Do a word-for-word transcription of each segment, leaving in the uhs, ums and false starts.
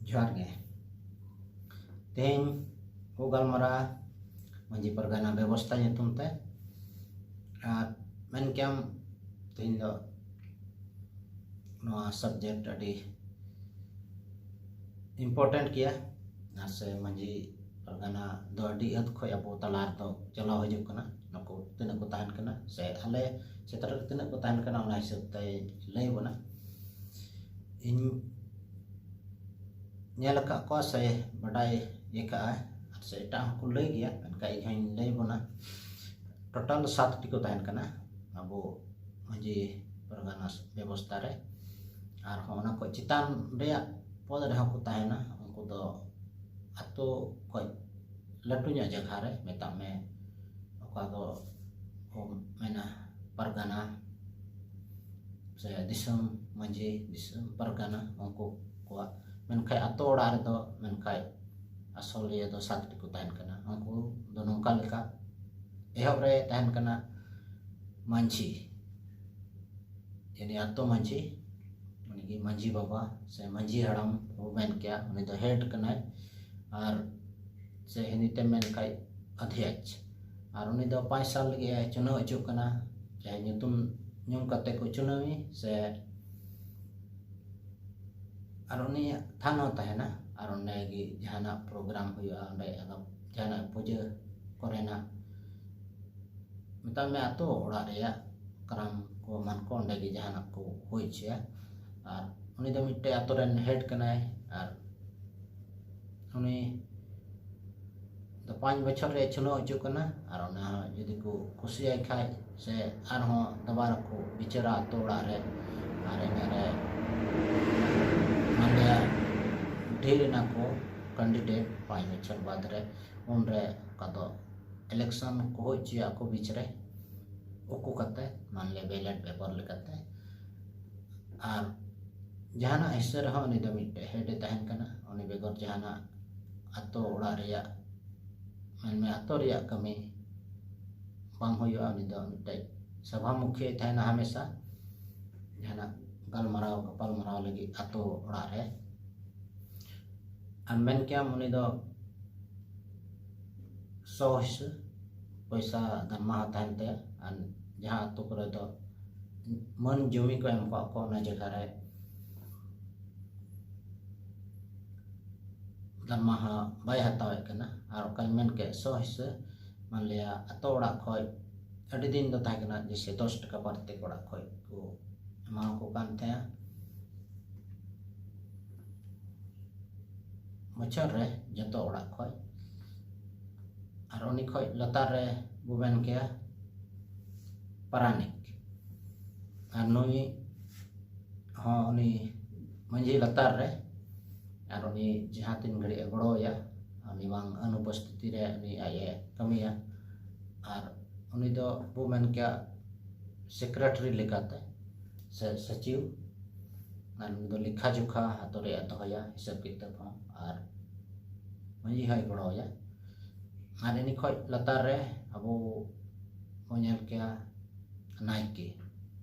ᱡᱚᱦᱟᱨ ᱜᱮ᱾ ᱛᱮᱦᱮᱧ ᱠᱚ ᱜᱟᱞᱢᱟᱨᱟᱣᱟ ᱢᱟᱹᱡᱷᱤ ᱯᱟᱨᱜᱟᱱᱟ ᱵᱮᱵᱚᱥᱛᱷᱟ ᱧᱩᱛᱩᱢ ᱛᱮ᱾ ᱟᱨ ᱢᱮᱱ ᱠᱮᱭᱟᱢ ᱛᱮᱦᱮᱧ ᱫᱚ ᱱᱚᱣᱟ subject ᱟᱹᱰᱤ important ᱜᱮᱭᱟ᱾ ᱟᱨ ᱥᱮ ᱢᱟᱹᱡᱷᱤ ᱯᱟᱨᱜᱟᱱᱟ ᱫᱚ ᱟᱹᱰᱤ ᱟᱹᱛ ᱠᱷᱚᱱ ᱟᱵᱚ ᱛᱟᱞᱟ ᱨᱮᱫᱚ ᱪᱟᱞᱟᱣ ᱦᱤᱡᱩᱜ ᱠᱟᱱᱟ᱾ ᱱᱩᱠᱩ ᱛᱤᱱᱟᱹᱜ ᱠᱚ ᱛᱟᱦᱮᱱ ᱠᱟᱱᱟ ᱥᱮ ᱟᱞᱮ ᱪᱮᱛᱟᱱ ᱨᱮ ᱛᱤᱱᱟᱹᱜ ᱠᱚ ᱛᱟᱦᱮᱱ ᱠᱟᱱᱟ, ᱚᱱᱟ ᱦᱤᱥᱟᱹᱵ ᱛᱮ ᱞᱟᱹᱭ ᱵᱚᱱᱟ᱾ ᱤᱧ ᱧᱮᱞ ᱟᱠᱟᱫ ᱠᱚᱣᱟ ᱥᱮ ᱵᱟᱰᱟᱭ ᱟᱠᱟᱫᱼᱟ, ᱟᱨ ᱥᱮ ᱮᱴᱟᱜ ᱦᱚᱸᱠᱚ ᱞᱟᱹᱭ ᱜᱮᱭᱟ, ᱢᱮᱱᱠᱷᱟᱱ ᱤᱧ ᱦᱚᱸᱧ ᱞᱟᱹᱭ ᱵᱚᱱᱟ᱾ Total ᱥᱟᱛ ᱴᱤ ᱠᱚ ᱛᱟᱦᱮᱱ ᱠᱟᱱᱟ ᱟᱵᱚ ᱢᱟᱹᱡᱷᱤ ᱯᱟᱨᱜᱟᱱᱟ ᱵᱮᱵᱚᱥᱛᱷᱟ ᱨᱮ᱾ ᱟᱨᱦᱚᱸ ᱚᱱᱟ ᱠᱷᱚᱱ ᱪᱮᱛᱟᱱ ᱨᱮᱭᱟᱜ ᱯᱚᱫᱽ ᱨᱮᱦᱚᱸ ᱠᱚ ᱛᱟᱦᱮᱱᱟ᱾ ᱩᱱᱠᱩ ᱫᱚ ᱟᱛᱳ ᱠᱷᱚᱱ ᱞᱟᱹᱴᱩ ᱧᱚᱜ ᱡᱟᱭᱜᱟ ᱨᱮ, ᱢᱮᱛᱟᱜ ᱢᱮ, ᱚᱠᱟ ᱫᱚ ᱠᱚ ᱢᱮᱱᱟ ᱯᱟᱨᱜᱟᱱᱟ ᱥᱮ ᱫᱤᱥᱚᱢ ᱢᱟᱹᱡᱷᱤ, ᱫᱤᱥᱚᱢ ᱯᱟᱨᱜᱟᱱᱟ, ᱩᱱᱠᱩ ᱠᱚᱣᱟᱜ᱾ ᱢᱮᱱᱠᱷᱟᱱ ᱟᱛᱳ ᱚᱲᱟᱜ ᱨᱮᱫᱚ ᱢᱮᱱᱠᱷᱟᱱ ᱟᱥᱚᱞ ᱤᱭᱟᱹ ᱫᱚ ᱥᱟᱛ ᱴᱤ ᱠᱚ ᱛᱟᱦᱮᱱ ᱠᱟᱱᱟ᱾ ᱩᱱᱠᱩ ᱫᱚ ᱱᱚᱝᱠᱟ ᱞᱮᱠᱟ, ᱮᱦᱚᱵ ᱨᱮ ᱛᱟᱦᱮᱱ ᱠᱟᱱᱟ ᱢᱟᱹᱡᱷᱤ, ᱭᱟᱱᱤ ᱟᱛᱳ ᱢᱟᱹᱡᱷᱤ, ᱩᱱᱤ ᱜᱮ ᱢᱟᱹᱡᱷᱤ ᱵᱟᱵᱟ ᱥᱮ ᱢᱟᱹᱡᱷᱤ ᱦᱟᱲᱟᱢ ᱵᱚ ᱢᱮᱱ ᱠᱮᱭᱟ, ᱩᱱᱤ ᱫᱚ head ᱠᱟᱱᱟᱭ᱾ ᱟᱨ ᱥᱮ ᱦᱤᱱᱫᱤ ᱛᱮ ᱢᱮᱱ ᱠᱷᱟᱡ ᱚᱫᱷᱭᱚᱠᱥ᱾ ᱟᱨ ᱩᱱᱤ ᱫᱚ ᱯᱟᱸᱪ ᱥᱟᱞ ᱞᱟᱹᱜᱤᱫ ᱮ ᱪᱩᱱᱟᱹᱣ ᱦᱚᱪᱚᱜ ᱠᱟᱱᱟ, ᱪᱟᱦᱮ ᱧᱩᱛᱩᱢ ᱧᱩᱢ ᱠᱟᱛᱮ ᱠᱚ ᱪᱩᱱᱟᱹᱣᱮ ᱥᱮ, ᱟᱨ ᱩᱱᱤᱭᱟᱜ ᱛᱷᱟᱱ ᱦᱚᱸ ᱛᱟᱦᱮᱱᱟ᱾ ᱟᱨ ᱚᱸᱰᱮ ᱜᱮ ᱡᱟᱦᱟᱱᱟᱜ program ᱦᱩᱭᱩᱜᱼᱟ, ᱚᱸᱰᱮ ᱟᱫᱚ ᱡᱟᱦᱟᱱᱟᱜ ᱯᱩᱡᱟᱹ ᱠᱚᱨᱮᱱᱟᱜ, ᱢᱮᱛᱟᱜ ᱢᱮ, ᱟᱛᱳ ᱚᱲᱟᱜ ᱨᱮᱭᱟᱜ ᱠᱟᱨᱟᱢ ᱠᱚ ᱮᱢᱟᱱ ᱠᱚ ᱚᱸᱰᱮ ᱜᱮ ᱡᱟᱦᱟᱱᱟᱜ ᱠᱚ ᱦᱩᱭ ᱦᱚᱪᱚᱭᱟ᱾ ᱟᱨ ᱩᱱᱤ ᱫᱚ ᱢᱤᱫᱴᱮᱡ ᱟᱛᱳ ᱨᱮᱱ head ᱠᱟᱱᱟᱭ᱾ ᱟᱨ ᱩᱱᱤ ᱫᱚ ᱯᱟᱸᱪ ᱵᱚᱪᱷᱚᱨ ᱨᱮ ᱪᱩᱱᱟᱹᱣ ᱦᱚᱪᱚᱜ ᱠᱟᱱᱟ᱾ ᱟᱨ ᱚᱱᱟ ᱦᱚᱸ ᱡᱩᱫᱤ ᱠᱚ ᱠᱩᱥᱤᱭᱟᱭ ᱠᱷᱟᱡ ᱥᱮ ᱟᱨᱦᱚᱸ ᱫᱚᱵᱟᱨᱟ ᱠᱚ ᱵᱤᱪᱟᱹᱨᱟ ᱟᱛᱳ ᱚᱲᱟᱜ ᱨᱮ, ᱟᱨ ᱤᱱᱟᱹ ᱨᱮ ᱢᱟᱱᱮ ᱰᱷᱮᱨ ᱮᱱᱟ ᱠᱚ candidate ᱯᱟᱸᱪ ᱵᱚᱪᱷᱚᱨ ᱵᱟᱫᱽ ᱨᱮ, ᱩᱱᱨᱮ ᱚᱠᱟ ᱫᱚ election ᱠᱚ ᱦᱩᱭ ᱦᱚᱪᱚᱭᱟ ᱟᱠᱚ ᱵᱤᱪ ᱨᱮ, ᱩᱠᱩ ᱠᱟᱛᱮ, ᱢᱟᱱᱞᱮ ballot paper ᱞᱮᱠᱟᱛᱮ᱾ ᱟᱨ ᱡᱟᱦᱟᱱᱟᱜ ᱦᱤᱥᱟᱹ ᱨᱮᱦᱚᱸ ᱩᱱᱤ ᱫᱚ ᱢᱤᱫᱴᱮᱡ head ᱮ ᱛᱟᱦᱮᱱ ᱠᱟᱱᱟ᱾ ᱩᱱᱤ ᱵᱮᱜᱚᱨ ᱡᱟᱦᱟᱱᱟᱜ ᱟᱛᱳ ᱚᱲᱟᱜ ᱨᱮᱭᱟᱜ, ᱢᱮᱱᱢᱮ ᱟᱛᱳ ᱨᱮᱭᱟᱜ ᱠᱟᱹᱢᱤ ᱵᱟᱝ ᱦᱩᱭᱩᱜᱼᱟ᱾ ᱩᱱᱤ ᱫᱚ ᱢᱤᱫᱴᱮᱡ ᱥᱚᱵᱷᱟ ᱢᱩᱠᱷᱤᱭᱟᱹᱭ ᱛᱟᱦᱮᱱᱟ ᱦᱟᱢᱮᱥᱟ, ᱡᱟᱦᱟᱱᱟᱜ ᱜᱟᱞᱢᱟᱨᱟᱣ ᱜᱟᱯᱟᱞ ᱢᱟᱨᱟᱣ ᱞᱟᱹᱜᱤᱫ ᱟᱛᱳ ᱚᱲᱟᱜ ᱨᱮ᱾ ᱟᱨ ᱢᱮᱱ ᱠᱮᱭᱟᱢ ᱩᱱᱤ ᱫᱚ ᱥᱚ ᱦᱤᱥᱟᱹ ᱯᱚᱭᱥᱟ ᱫᱟᱱᱢᱟᱦᱟ ᱛᱟᱦᱮᱱ ᱛᱟᱭᱟ᱾ ᱟᱨ ᱡᱟᱦᱟᱸ ᱟᱛᱳ ᱠᱚᱨᱮ ᱫᱚ ᱢᱟᱹᱱ ᱡᱚᱢᱤ ᱠᱚ ᱮᱢ ᱠᱟᱜ ᱠᱚ, ᱚᱱᱟ ᱡᱟᱭᱜᱟ ᱨᱮ ᱫᱟᱱᱢᱟᱦᱟ ᱵᱟᱭ ᱦᱟᱛᱟᱣᱮᱫ ᱠᱟᱱᱟ᱾ ᱟᱨ ᱚᱠᱟᱧ ᱢᱮᱱ ᱠᱮᱫ ᱥᱚ ᱦᱤᱥᱟᱹ, ᱢᱟᱱᱞᱤᱭᱟ ᱟᱛᱳ ᱚᱲᱟᱜ ᱠᱷᱚᱡ ᱟᱹᱰᱤ ᱫᱤᱱ ᱫᱚ ᱛᱟᱦᱮᱸ ᱠᱟᱱᱟ ᱡᱮᱥᱮ ᱫᱚᱥ ᱴᱟᱠᱟ ᱯᱨᱚᱛᱛᱮᱠ ᱚᱲᱟᱜ ᱠᱷᱚᱡ ᱠᱚ ᱮᱢᱟ ᱠᱚ ᱠᱟᱱ ᱛᱟᱦᱮᱸᱜᱼᱟ᱾ ᱵᱚᱪᱷᱚᱨ ᱨᱮ ᱡᱚᱛᱚ ᱚᱲᱟᱜ ᱠᱷᱚᱡ᱾ ᱟᱨ ᱩᱱᱤ ᱠᱷᱚᱡ ᱞᱟᱛᱟᱨ ᱨᱮ ᱵᱚ ᱢᱮᱱ ᱠᱮᱭᱟ ᱯᱟᱨᱟᱱᱤᱠ᱾ ᱟᱨ ᱱᱩᱭ ᱦᱚᱸ ᱩᱱᱤ ᱢᱟᱹᱡᱷᱤ ᱞᱟᱛᱟᱨ ᱨᱮ, ᱟᱨ ᱩᱱᱤ ᱡᱟᱦᱟᱸ ᱛᱤᱱ ᱜᱷᱟᱹᱲᱤᱡ ᱮ ᱜᱚᱲᱚᱣᱟᱭᱟ, ᱩᱱᱤ ᱵᱟᱝ ᱚᱱᱩᱯᱚᱥᱛᱷᱤᱛᱤ ᱨᱮ ᱩᱱᱤ ᱟᱡ ᱮ ᱠᱟᱹᱢᱤᱭᱟ᱾ ᱟᱨ ᱩᱱᱤ ᱫᱚ ᱵᱚ ᱢᱮᱱ ᱠᱮᱭᱟ ᱥᱮᱠᱨᱮᱴᱟᱨᱤ ᱞᱮᱠᱟᱛᱮ ᱥᱮ ᱥᱚᱪᱤᱵᱽ᱾ ᱟᱨ ᱩᱱᱤ ᱫᱚ ᱞᱮᱠᱷᱟ ᱡᱚᱠᱷᱟ ᱟᱛᱳ ᱨᱮᱭᱟᱜ ᱫᱚᱦᱚᱭᱟ, ᱦᱤᱥᱟᱹᱵ ᱠᱤᱛᱟᱹᱵ ᱦᱚᱸ᱾ ᱟᱨ ᱢᱟᱹᱡᱷᱤ ᱦᱚᱸᱭ ᱜᱚᱲᱚᱣᱟᱭᱟ᱾ ᱟᱨ ᱤᱱᱟᱹ ᱠᱷᱚᱡ ᱞᱟᱛᱟᱨ ᱨᱮ ᱟᱵᱚ ᱵᱚ ᱧᱮᱞ ᱠᱮᱭᱟ ᱱᱟᱭᱠᱮ᱾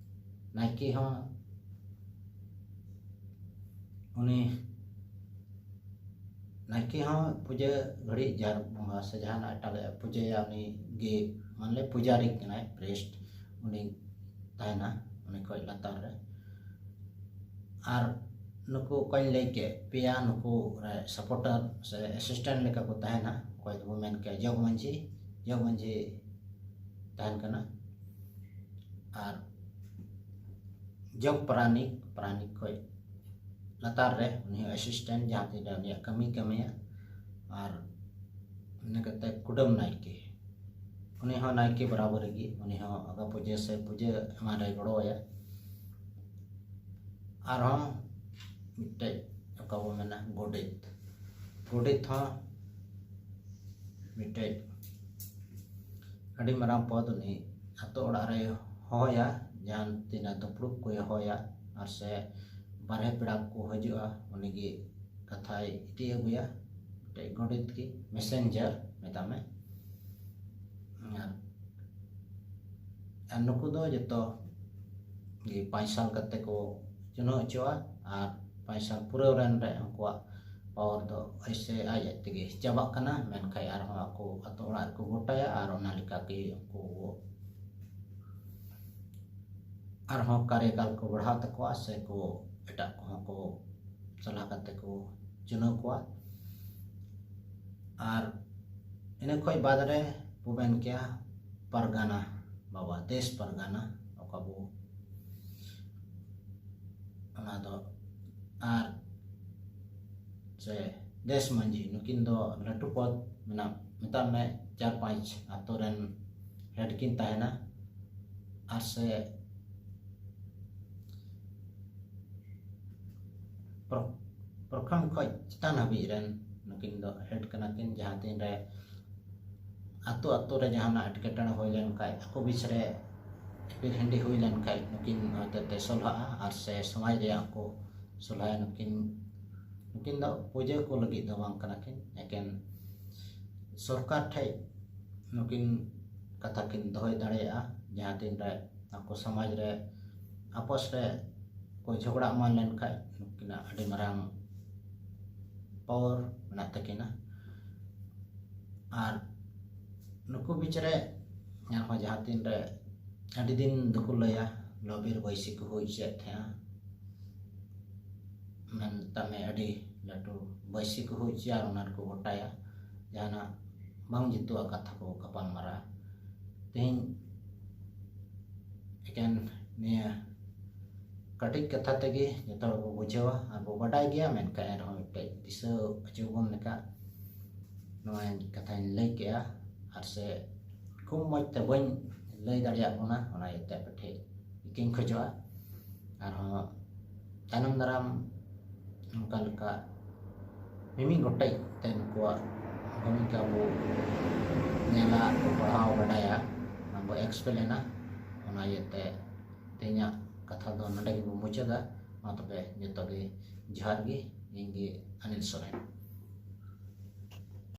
ᱱᱟᱭᱠᱮ ᱦᱚᱸ ᱩᱱᱤ ᱱᱟᱭᱠᱮ ᱦᱚᱸ ᱯᱩᱡᱟᱹ ᱜᱷᱟᱹᱲᱤᱡ ᱡᱟᱦᱮᱨ ᱵᱚᱸᱜᱟ ᱥᱮ ᱡᱟᱦᱟᱱᱟᱜ ᱮᱴᱟᱜ ᱮ ᱯᱩᱡᱟᱹᱭᱟ, ᱩᱱᱤ ᱜᱮ ᱢᱟᱱᱮ ᱯᱩᱡᱟᱨᱤ ᱠᱟᱱᱟᱭ, ᱯᱨᱤᱥᱴ, ᱩᱱᱤ ᱛᱟᱦᱮᱱᱟ ᱩᱱᱤ ᱠᱷᱚᱡ ᱞᱟᱛᱟᱨ ᱨᱮ᱾ ᱟᱨ ᱱᱩᱠᱩ ᱚᱠᱚᱧ ᱞᱟᱹᱭ ᱠᱮᱫ ᱯᱮᱭᱟ, ᱱᱩᱠᱩ ᱨᱮ ᱥᱟᱯᱳᱨᱴᱟᱨ ᱥᱮ ᱮᱥᱤᱥᱴᱮᱱᱴ ᱞᱮᱠᱟ ᱠᱚ ᱛᱟᱦᱮᱱᱟ᱾ ᱚᱠᱚᱭ ᱫᱚᱵᱚ ᱢᱮᱱ ᱠᱮᱭᱟ ᱡᱚᱜᱽ ᱢᱟᱹᱡᱷᱤ, ᱡᱚᱜᱽ ᱢᱟᱹᱡᱷᱤ ᱛᱟᱦᱮᱱ ᱠᱟᱱᱟ᱾ ᱟᱨ ᱡᱚᱜᱽ ᱯᱟᱨᱟᱱᱤᱠ, ᱯᱟᱨᱟᱱᱤᱠ ᱠᱷᱚᱡ ᱞᱟᱛᱟᱨ ᱨᱮ ᱩᱱᱤ ᱦᱚᱸ ᱮᱥᱤᱥᱴᱮᱱᱴ, ᱡᱟᱦᱟᱸ ᱛᱤᱱᱟᱹᱜ ᱩᱱᱤᱭᱟᱜ ᱠᱟᱹᱢᱤ ᱠᱟᱹᱢᱤᱭᱟ᱾ ᱟᱨ ᱤᱱᱟᱹ ᱠᱟᱛᱮ ᱠᱩᱰᱟᱹᱢ ᱱᱟᱭᱠᱮ, ᱩᱱᱤ ᱦᱚᱸ ᱱᱟᱭᱠᱮ ᱵᱚᱨᱟᱵᱚᱨ ᱜᱮ, ᱩᱱᱤ ᱦᱚᱸ ᱟᱜᱟ ᱯᱩᱡᱟᱹ ᱥᱮ ᱯᱩᱡᱟᱹ ᱮᱢᱟᱱ ᱨᱮᱭ ᱜᱚᱲᱚᱣᱟᱭᱟ᱾ ᱟᱨᱦᱚᱸ ᱢᱤᱫᱴᱮᱡ ᱚᱠᱟ ᱵᱚ ᱢᱮᱱᱟ ᱜᱚᱰᱮᱛ, ᱜᱚᱰᱮᱛ ᱦᱚᱸ ᱢᱤᱫᱴᱮᱡ ᱟᱹᱰᱤ ᱢᱟᱨᱟᱝ ᱯᱚᱫᱽ᱾ ᱩᱱᱤ ᱟᱛᱳ ᱚᱲᱟᱜ ᱨᱮᱭ ᱦᱚᱦᱚᱭᱟ, ᱡᱟᱦᱟᱸ ᱛᱤᱱᱟᱹᱜ ᱫᱩᱯᱲᱩᱵ ᱠᱚᱭ ᱦᱚᱦᱚᱭᱟ, ᱟᱨ ᱥᱮ ᱵᱟᱨᱦᱮ ᱯᱮᱲᱟ ᱠᱚ ᱦᱤᱡᱩᱜᱼᱟ, ᱩᱱᱤᱜᱮ ᱠᱟᱛᱷᱟᱭ ᱤᱫᱤ ᱟᱹᱜᱩᱭᱟ᱾ ᱢᱤᱫᱴᱮᱡ ᱜᱚᱰᱮᱛ ᱜᱮ, ᱢᱮᱥᱮᱧᱡᱟᱨ ᱢᱮᱛᱟᱜ ᱢᱮ᱾ ᱟᱨ, ᱟᱨ ᱱᱩᱠᱩ ᱫᱚ ᱡᱚᱛᱚ ᱜᱮ ᱯᱟᱸᱪ ᱥᱟᱞ ᱠᱟᱛᱮ ᱠᱚ ᱪᱩᱱᱟᱹᱣ ᱦᱚᱪᱚᱜᱼᱟ᱾ ᱟᱨ ᱯᱟᱸᱪ ᱥᱟᱞ ᱯᱩᱨᱟᱹᱣ ᱞᱮᱱ ᱨᱮ ᱩᱱᱠᱩᱣᱟᱜ ᱯᱟᱣᱟᱨ ᱫᱚ ᱮᱭᱥᱮ ᱟᱡ ᱟᱡ ᱛᱮᱜᱮ ᱪᱟᱵᱟᱜ ᱠᱟᱱᱟ, ᱢᱮᱱᱠᱷᱟᱱ ᱟᱨᱦᱚᱸ ᱟᱠᱚ ᱟᱛᱳ ᱚᱲᱟᱜ ᱨᱮᱠᱚ ᱜᱚᱴᱟᱭᱟ ᱟᱨ ᱚᱱᱟ ᱞᱮᱠᱟ ᱜᱮ ᱩᱱᱠᱩ ᱟᱨᱦᱚᱸ ᱠᱟᱨᱭᱚᱠᱟᱞ ᱠᱚ ᱵᱟᱲᱦᱟᱣ ᱛᱟᱠᱚᱣᱟ ᱥᱮ ᱠᱚ ᱮᱴᱟᱜ ᱠᱚᱦᱚᱸ ᱠᱚ ᱥᱟᱞᱟ ᱠᱟᱛᱮ ᱠᱚ ᱪᱩᱱᱟᱹᱣ ᱠᱚᱣᱟ᱾ ᱟᱨ ᱤᱱᱟᱹ ᱠᱷᱚᱱ ᱵᱟᱫᱽ ᱨᱮ ᱵᱚ ᱢᱮᱱ ᱠᱮᱭᱟ ᱯᱟᱨᱜᱟᱱᱟ ᱵᱟᱵᱟ, ᱫᱮᱥ ᱯᱟᱨᱜᱟᱱᱟ, ᱚᱠᱟ ᱵᱚ ᱚᱱᱟ ᱫᱚ ᱟᱨ ᱥᱮ ᱫᱮᱥ ᱢᱟᱹᱡᱷᱤ, ᱱᱩᱠᱤᱱ ᱫᱚ ᱞᱟᱹᱴᱩ ᱯᱚᱫᱽ ᱢᱮᱱᱟᱜ, ᱢᱮᱛᱟᱜ ᱢᱮ ᱪᱟᱨ ᱯᱟᱸᱪ ᱟᱛᱳ ᱨᱮᱱ ᱦᱮᱰ ᱠᱤᱱ ᱛᱟᱦᱮᱱᱟ᱾ ᱟᱨ ᱥᱮ ᱯᱨᱚ-, ᱯᱨᱚᱠᱷᱚᱸᱰ ᱠᱷᱚᱱ ᱪᱮᱛᱟᱱ ᱦᱟᱹᱵᱤᱡ ᱨᱮᱱ ᱱᱩᱠᱤᱱ ᱫᱚ ᱦᱮᱰ ᱠᱟᱱᱟ ᱠᱤᱱ᱾ ᱡᱟᱦᱟᱸ ᱛᱤᱱ ᱨᱮ ᱟᱛᱳ ᱟᱛᱳ ᱨᱮ ᱡᱟᱦᱟᱱᱟᱜ ᱮᱴᱠᱮᱴᱚᱬᱮ ᱦᱩᱭ ᱞᱮᱱᱠᱷᱟᱡ, ᱟᱠᱚ ᱵᱤᱪ ᱨᱮ ᱮᱯᱮᱨ ᱦᱤᱸᱰᱤ ᱦᱩᱭ ᱞᱮᱱᱠᱷᱟᱡ, ᱱᱩᱠᱤᱱ ᱦᱚᱛᱮᱛᱮ ᱥᱚᱞᱦᱟᱜᱼᱟ ᱟᱨ ᱥᱮ ᱥᱚᱢᱟᱡᱽ ᱨᱮᱭᱟᱜ ᱠᱚ ᱥᱚᱞᱦᱟᱭᱟ᱾ ᱱᱩᱠᱤᱱ, ᱱᱩᱠᱤᱱ ᱫᱚ ᱯᱩᱡᱟᱹ ᱠᱚ ᱞᱟᱹᱜᱤᱫ ᱫᱚ ᱵᱟᱝ ᱠᱟᱱᱟ ᱠᱤᱱ, ᱮᱠᱮᱱ ᱥᱚᱨᱠᱟᱨ ᱴᱷᱮᱡ ᱱᱩᱠᱤᱱ ᱠᱟᱛᱷᱟ ᱠᱤᱱ ᱫᱚᱦᱚᱭ ᱫᱟᱲᱮᱭᱟᱜᱼᱟ᱾ ᱡᱟᱦᱟᱸ ᱛᱤᱱ ᱨᱮ ᱟᱠᱚ ᱥᱚᱢᱟᱡᱽ ᱨᱮ ᱟᱯᱚᱥ ᱨᱮ ᱠᱚ ᱡᱷᱚᱜᱽᱲᱟ ᱮᱢᱟᱱ ᱞᱮᱱᱠᱷᱟᱡ, ᱱᱩᱠᱤᱱᱟᱜ ᱟᱹᱰᱤ ᱢᱟᱨᱟᱝ ᱯᱟᱣᱟᱨ ᱢᱮᱱᱟᱜ ᱛᱟᱹᱠᱤᱱᱟ᱾ ᱟᱨ ᱱᱩᱠᱩ ᱵᱤᱪ ᱨᱮ ᱧᱮᱞ ᱦᱚᱸ ᱡᱟᱦᱟᱸ ᱛᱤᱱ ᱨᱮ ᱟᱹᱰᱤ ᱫᱤᱱ ᱫᱚᱠᱚ ᱞᱟᱹᱭᱟ, ᱞᱚᱵᱤᱨ ᱵᱟᱹᱭᱥᱤ ᱠᱚ ᱦᱩᱭ ᱦᱚᱪᱚᱭᱮᱫ ᱛᱟᱦᱮᱸᱜᱼᱟ, ᱢᱮᱱ ᱛᱟᱢᱮ ᱟᱹᱰᱤ ᱞᱟᱹᱴᱩ ᱵᱟᱹᱭᱥᱤ ᱠᱚ ᱦᱩᱭ ᱦᱚᱪᱚᱭᱟ ᱟᱨ ᱚᱱᱟ ᱨᱮᱠᱚ ᱜᱚᱴᱟᱭᱟ, ᱡᱟᱦᱟᱱᱟᱜ ᱵᱟᱝ ᱡᱩᱛᱩᱜᱼᱟ ᱠᱟᱛᱷᱟ ᱠᱚ ᱜᱟᱯᱟᱞ ᱢᱟᱨᱟᱣᱟ᱾ ᱛᱮᱦᱮᱧ ᱮᱠᱮᱱ ᱱᱤᱭᱟᱹ ᱠᱟᱹᱴᱤᱡ ᱠᱟᱛᱷᱟ ᱛᱮᱜᱮ ᱡᱚᱛᱚ ᱦᱚᱲ ᱵᱚ ᱵᱩᱡᱷᱟᱹᱣᱟ ᱟᱨ ᱵᱚ ᱵᱟᱰᱟᱭ ᱜᱮᱭᱟ, ᱢᱮᱱᱠᱷᱟᱱ ᱮᱱᱨᱮᱦᱚᱸ ᱢᱤᱫᱴᱮᱡ ᱫᱤᱥᱟᱹ ᱦᱚᱪᱚ ᱵᱚᱱ ᱞᱮᱠᱟ ᱱᱚᱣᱟ ᱠᱟᱛᱷᱟᱧ ᱞᱟᱹᱭ ᱠᱮᱜᱼᱟ᱾ ᱟᱨ ᱥᱮ ᱠᱷᱩᱵ ᱢᱚᱡᱽ ᱛᱮ ᱵᱟᱹᱧ ᱞᱟᱹᱭ ᱫᱟᱲᱮᱭᱟᱜ ᱵᱚᱱᱟ, ᱚᱱᱟ ᱤᱭᱟᱹᱛᱮ ᱟᱯᱮ ᱴᱷᱮᱡ ᱤᱠᱟᱹᱧ ᱠᱷᱚᱡᱚᱜᱼᱟ᱾ ᱟᱨᱦᱚᱸ ᱛᱟᱭᱱᱚᱢ ᱫᱟᱨᱟᱢ ᱚᱱᱠᱟ ᱞᱮᱠᱟ ᱢᱤᱢᱤᱫ ᱜᱚᱴᱮᱡ ᱛᱮ ᱱᱩᱠᱩᱣᱟᱜ ᱵᱷᱩᱢᱤᱠᱟ ᱵᱚ ᱧᱮᱞᱟ, ᱵᱚ ᱯᱟᱲᱦᱟᱣ ᱵᱟᱰᱟᱭᱟ, ᱚᱱᱟ ᱵᱚ ᱮᱠᱥᱯᱞᱮᱱᱟ᱾ ᱚᱱᱟ ᱤᱭᱟᱹᱛᱮ ᱛᱮᱦᱮᱧᱟᱜ ᱠᱟᱛᱷᱟ ᱫᱚ ᱱᱚᱰᱮ ᱜᱮᱵᱚ ᱢᱩᱪᱟᱹᱫᱟ᱾ ᱢᱟ ᱛᱚᱵᱮ ᱡᱚᱛᱚ ᱜᱮ ᱡᱚᱦᱟᱨ ᱜᱮ, ᱤᱧ ᱜᱮ ᱚᱱᱤᱞ ᱥᱚᱨᱮᱱ᱾